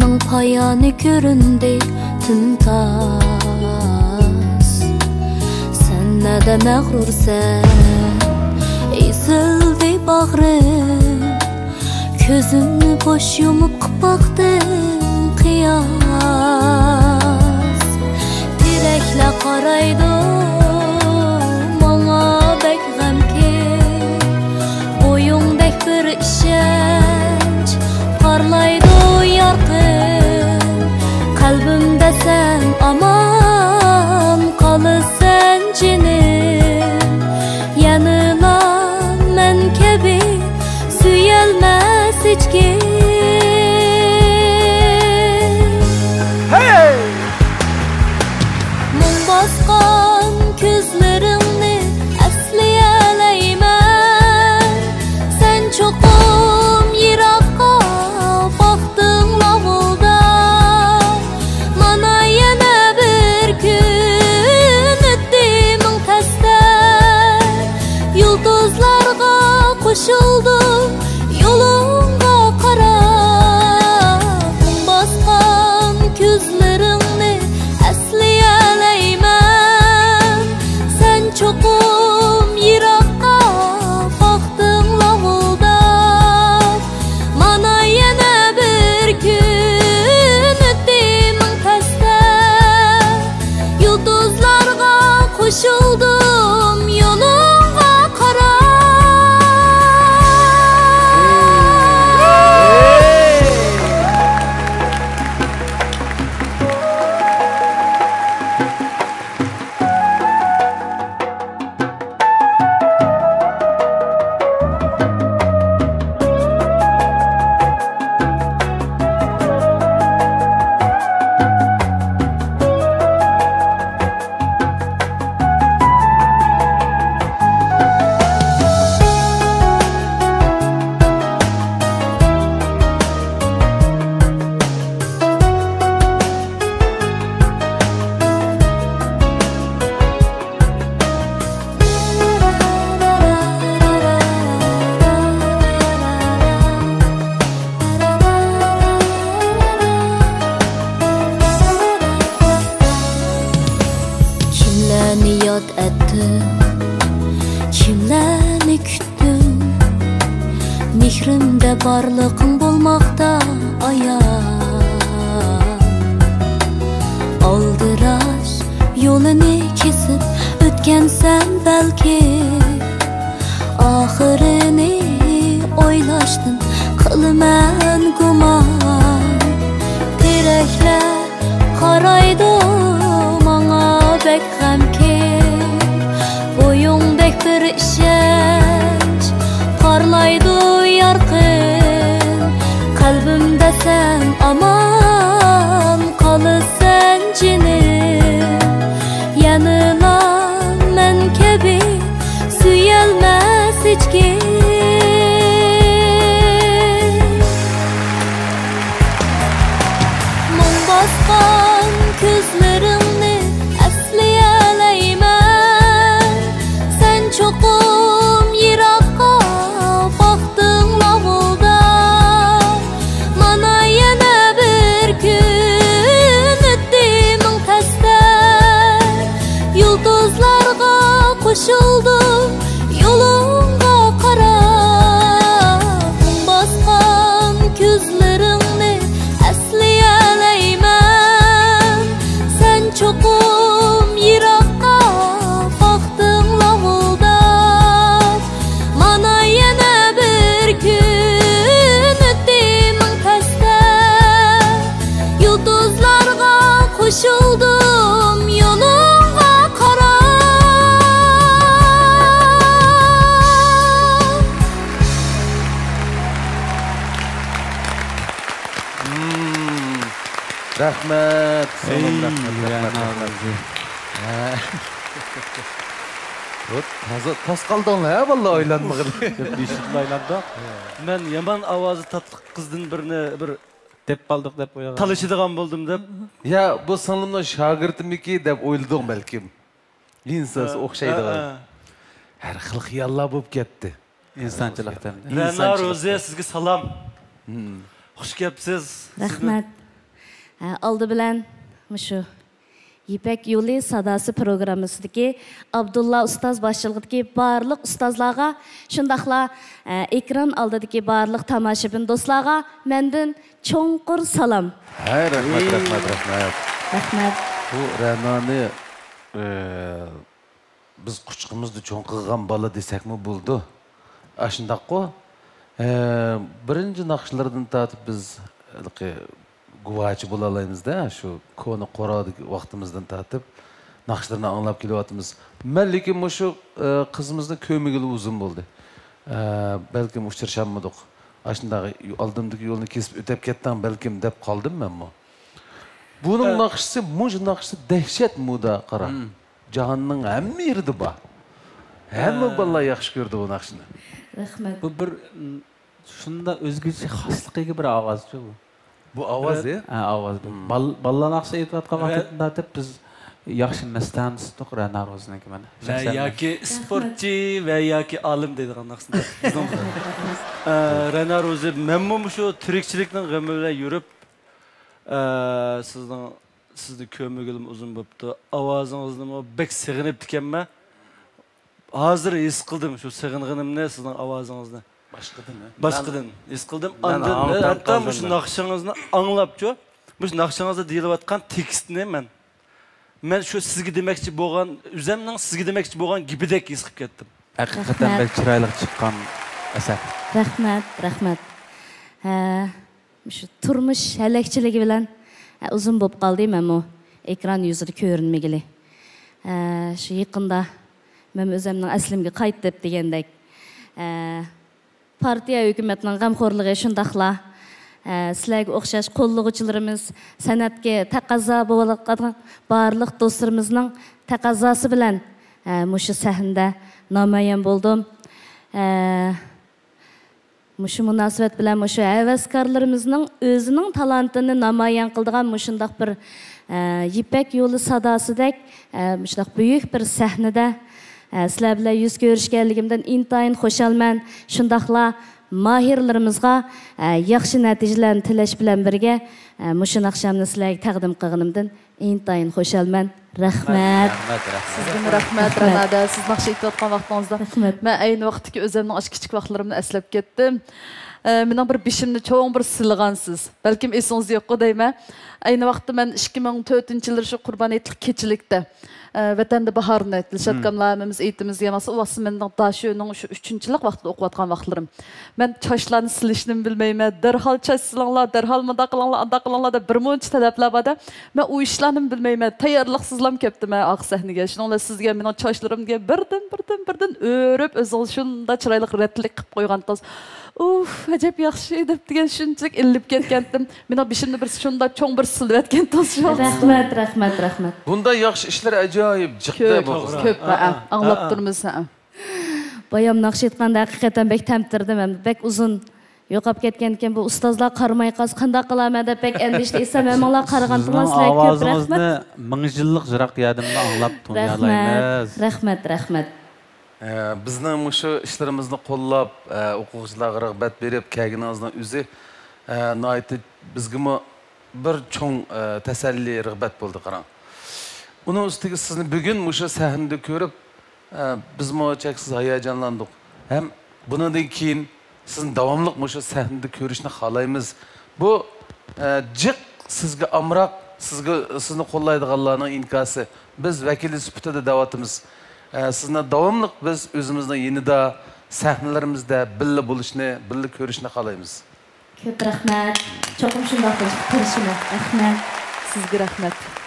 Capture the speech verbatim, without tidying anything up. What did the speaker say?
پايانى كۆرۈندى تىمتاس. سەن نەدە مەغرۇرسەن، ئېزىلدى باغرىم. كۆزۈمنى بوش يۇمۇپ قىپاقتىڭ قىياس. تېرەكلەر قارايدۇ ماڭا بەك غەمكىن. بويۇڭدەك بىر ئىشەنچ پارلايدۇ يارقىن. قەلبىمدە سەن ئامان قالىسەن جېنىم. يەنىلا مەن كەبى سۆيەلمەس ھېچكىم. ھەي! مۇڭ باسقان كۆزلىرىڭنى ئەسلىيەلەيمەن. سەن چوقۇم يىراققا باقتىڭ لاۋۇلداپ. مانا يەنە بىر كۈن ئۆتتى مىڭ تەستە. يۇلتۇزلارغا قوشۇلدۇم يولۇڭغا قاراپ. مۇڭ باسقان كۆزلىرىڭنى ئەسلىيەلەيمەن. سەن چوقۇم يىراققا باقتىڭ لاۋۇلداپ. مانا يەنە بىر كۈن ئۆتتى مىڭ تەستە. يۇلتۇزلارغا قوشۇلدۇم يولۇڭغا قاراپ. كىملەرنى ياد ئەتتىڭ، كىملەرنى كۈتتۈڭ؟ مېھرىمدە بارلىقىڭ بولماقتا ئايان. ئالدىراش يولىنى كېسىپ ئۆتكەنسەن بەلكى. ئاخىرىنى ئويلاشتىن قىلىمەن گۇمان. تېرەكلەر قارايدۇ ماڭا بەك غەمكىن. بويۇڭدەك بىر ئىشەنچ پارلايدۇ يارقىن. قەلبىمدە سەن ئامان قالىسەن جېنىم. يەنىلا مەن كەبى سۆيەلمەس ھېچكىم. مۇڭ باسقان كۆزلىرىڭنى ئەسلىيەلەيمەن. سەن چوقۇم يىراققا باقتىڭ لاۋۇلداپ. مانا يەنە بىر كۈن ئۆتتى مىڭ تەستە. يۇلتۇزلارغا قوشۇلدۇم يولۇڭغا قاراپ. مۇڭ باسقان كۆزلىرىڭنى ئەسلىيەلەيمەن. سەن چوقۇم يىراققا باقتىڭ لاۋۇلداپ. مانا يەنە بىر كۈن ئۆتتى مىڭ تەستە. يۇلتۇزلارغا قوشۇلدۇم يولۇڭغا قاراپ. مم. رەھمەت، سىڭلىم، رەھمەت، رەھمەت، رەھمەت. ھە. بۇ تازا تاس قالدىڭلار ھە، بالىلار ئايلانمىغىلى. بېشىدىن ئايلاندۇق. مەن يامان ئاۋازى تاتلىق قىزدىن بىرنى بىر دەپ قالدۇق دەپ ئويلىغان. تالىشىدىغان بولدۇم دەپ. يا، بۇ سىڭلىمنىڭ شاگىرتىمىكى دەپ ئويلىدىڭ بەلكىم. ئىنسان ھە، ئوخشايدىغان. ھە، ھە. ھەر خىل خىياللار بولۇپ كەتتى. ئىنسانچىلىقتىن. رەنا، ئىنسانچىلىقتىن. روزى، سىزگە سالام. مم. خۇش كەپسىز. رەھمەت. ھە، ئالدى بىلەن مۇشۇ يىپەك يولى ساداسى پروگراممىسىدىكى ئابدۇللا ئۇستاز باشچىلىقىدىكى بارلىق ئۇستازلارغا، شۇنداقلا، ھە، ئېكران ئالدىدىكى بارلىق تاماشىبىن دوستلارغا مەندىن چوڭقۇر سالام. ھەي، رەھمەت، رەھمەت، رەھمەت. رەھمەت. بۇ رەنانى، ئە، بىز قۇچىقىمىزدا چوڭ قىلغان بالا دېسەكمۇ بولىدۇ. ئاشۇنداققۇ؟ ھە، بىرىنچى ناخشىلىرىدىن تارتىپ بىز ھېلىقى گۇۋاچى بولالايمىز-دە، شۇ كونا قورادىكى ۋاقتىمىزدىن تارتىپ ناخشىلىرىنى ئاڭلاپ كېلىۋاتىمىز. مەن لېكىن مۇشۇ، ئە، قىزىمىزنى كۆرمىگىلى ئۇزۇن بولدى. ئە، بەلكىم ئۇچرىشالمىدۇق. ئاشۇنداق ئالدىمدىكى يولنى كېسىپ ئۆتۈپ كەتتىڭ بەلكىم دەپ قالدىم مەنمۇ. بۇنىڭ ئە، ناخشىسى، مۇشۇ ناخشىسى دەھشەت مودا، قارا. مم. جاھاننىڭ ھەممە يېرىدە بار. ھەممە ئە، بالىلار ياخشى كۆرىدۇ بۇ ناخشىنى. رەھمەت. بۇ بىر، م، شۇنداق ئۆزگىچە خاسلىقىغا بىر ئاۋازچۇ بۇ. بۇ ئاۋاز، بىر، ئە؟ ھە، ئاۋاز بۇ. مم. بال-، بالىلار ناخشا ئېيتىۋاتقان ۋە ۋاقىتتا دەپ بىز ياخشى مەستانە تۇتتۇق رەنا روزىنىڭكى مانا. ۋە شەخسەن مەن ياكى سپورتچى ۋە ياكى ئالىم دەيدىغان ناخشىنى بىزنىڭ، ئە، رەنا روزى، مەنمۇ مۇشۇ تىرىكچىلىكنىڭ غېمى بىلەن يۈرۈپ، ئە، سىزنىڭ سىزنى كۆرمىگىلىمۇ ئۇزۇن بوپتۇ. ئاۋازىڭىزنىمۇ بەك سېغىنىپتىكەنمەن. ھازىر ھېس قىلدىم شۇ سېغىنغىنىمنى، سىزنىڭ ئاۋازىڭىزنى. باشقىدىن، ھە؟ باشقىدىن ھېس قىلدىم. مەن ئاندىن ھاڭ-، ھەتتا مۇشۇ ناخشىڭىزنى ئاڭلاپچۇ، مۇشۇ ناخشىڭىزدا دېيىلىۋاتقان تېكىستنى مەن، مەن شۇ سىزگە دېمەكچى بولغان، ئۆزەمنىڭ سىزگە دېمەكچى بولغان گېپىدەك ھېس قىلىپ كەتتىم. ھەقىقەتەن رەھمەت. بەك چىرايلىق چىققان ئەسەر. رەھمەت، رەھمەت. ھە، مۇشۇ تۇرمۇش ھەلەكچىلىكى بىلەن، ئە، ئۇزۇن بولۇپ قالدى مەنمۇ ئېكران يۈزىدە كۆرۈنمىگىلى. ئە، شۇ يېقىندا مەن ئۆزۈمنىڭ ئەسلىمگە قايتىپ دېگەندەك. ئە، پارتىيە، ھۆكۈمەتنىڭ غەمخورلۇقى شۇنداقلا، ئە، سىلەرگە ئوخشاش قوللىغۇچىلىرىمىز، سەنئەتكە تەقەززا بولۇۋاتقان بارلىق دوستلىرىمىزنىڭ تەقەززاسى بىلەن، ئە، مۇشۇ سەھنىدە نامايان بولدۇم. ئە، مۇشۇ مۇناسىۋەت بىلەن مۇشۇ ھەۋەسكارلىرىمىزنىڭ ئۆزىنىڭ تالانتىنى نامايان قىلىدىغان مۇشۇنداق بىر، ئە، يىپەك يولى ساداسىدەك، ئە، مۇشۇنداق بۈيۈك بىر سەھنىدە، ئە، سىلەر بىلەن يۈز كۆرۈشكەنلىكىمدىن ئىنتايىن خۇشالمەن. شۇنداقلا ماھىرلىرىمىزغا، ئە، ياخشى نەتىجىلەرنى تىلەش بىلەن بىرگە، ئە، مۇشۇ ناخشامنى سىلەرگە تەقدىم قىلغىنىمدىن ئىنتايىن خۇشالمەن. رەھمەت. رەھمەت، رەھمەت. سىزگىمۇ رەھمەت، رەھمەت. رەنادە، سىز ناخشا ئېيتىۋاتقان ۋاقتىڭىزدا. رەھمەت. مەن ئەينى ۋاقىتتىكى ئۆزۈمنىڭ ئاشۇ كىچىك ۋاقىتلىرىمنى ئەسلەپ كەتتىم. ئە، مېنىڭ بىر بېشىمنى چوڭ بىر سىلىغانسىز. بەلكىم ئېسىڭىزدە يوققۇ دەيمەن. ئەينى ۋاقىتتا مەن ئىككى مىڭ تۆتىنچى يىلى شۇ قۇربان ھېيتلىق كېچىلىكتە، ئە، ۋەتەندە باھارنى ئېيتىلىش، شۇ شاتكاملار ھەممىمىز ئېيتىمىز دېگەن ۋاقىتتا، ئۇ ۋاقىتتا مېنىڭ داشۆنىڭ شۇ ئۈچىنچى يىللىق ۋاقتىدا ئوقۇۋاتقان ۋاقىتلىرىم. مەن چاچلارنى سىلىشنىمۇ بىلمەيمەن، دەرھال چاچ سىلىڭلار، دەرھال مۇنداق قىلىڭلار، ئانداق قىلىڭلار دەپ بىر مۇنچە تەلەپلەر بار-دە. مەن ئۇ ئىشلارنىمۇ بىلمەيمەن، تەييارلىقسىزلام كەپتىمەن ئاخىر سەھنىگە. شۇنىڭ بىلەن سىزگە مېنىڭ چاچلىرىمنى بىردىن، بىردىن، بىردىن ئۆرۈپ، ئۆزىڭىز شۇنداق چىرايلىق رەتلىك قىلىپ قويغانتىڭىز. ئۇف، ئەجەب ياخشى دەپ دېگەن شۇنچىلىك ئىللىپ كەتكەنتىم. مېنىڭ بېشىمنى بىر شۇنداق چوڭ بىر سىلىۋەتكەنتىڭىز شۇ ۋاقىتتا. رەھمەت، رەھمەت، رەھمەت. بۇنداق ياخشى ئىشلار ئاجايىپ جىق-دە، كۆپ، توغرا. كۆپ، ھە، ھە، ئاڭلاپ تۇرىمىز، ھە. بايام ناخشا ئېيتقاندا ھەقىقەتەن بەك تەمتىردىم ھەم بەك ئۇزۇن يوقاپ كەتكەنىكەن، بۇ ئۇستازلار قارىماي قالسا قانداق قىلارمەن دەپ بەك ئەندىشە ئېيتسام، ھەممىڭلار قارىغانتىڭلار، سىلەرگە كۆپ رەھمەت. سىزنىڭ ئاۋازىڭىزنى مىڭ يىللىق يىراق يەردىنمۇ ئاڭلاپ تونۇيالايمىز. رەھمەت، رەھمەت. ئە، بىزنىڭ مۇشۇ ئىشلىرىمىزنى قوللاپ، ئە، ئوقۇغۇچىلارغا رىغبەت بېرىپ كەلگىنىڭىزنىڭ ئۆزى، ئە، ناھايىتى بىزگىمۇ بىر چوڭ، ئە، تەسەللى، رىغبەت بولدى، قاراڭ. ئۇنىڭ ئۈستىگە سىزنى بۈگۈن مۇشۇ سەھنىدە كۆرۈپ، ئە، بىزمۇ چەكسىز ھاياجانلاندۇق. ھەم بۇنىڭدىن كېيىن سىزنى داۋاملىق مۇشۇ سەھنىدە كۆرۈشنى خالايمىز. بۇ، ئە، جىق سىزگە ئامراق، سىزگە، سىزنى قوللايدىغانلارنىڭ ئىنكاسى. بىز ۋەكىلى سۈپىتىدە دەۋاتىمىز. ئە، سىزنى داۋاملىق بىز ئۆزىمىزنىڭ يېنىدا، سەھنىلىرىمىزدە بىللە بولۇشنى، بىللە كۆرۈشنى خالايمىز. كۆپ رەھمەت. چوقۇم شۇنداق بولۇشقا تىرىشىمەن. رەھمەت. سىزگە رەھمەت.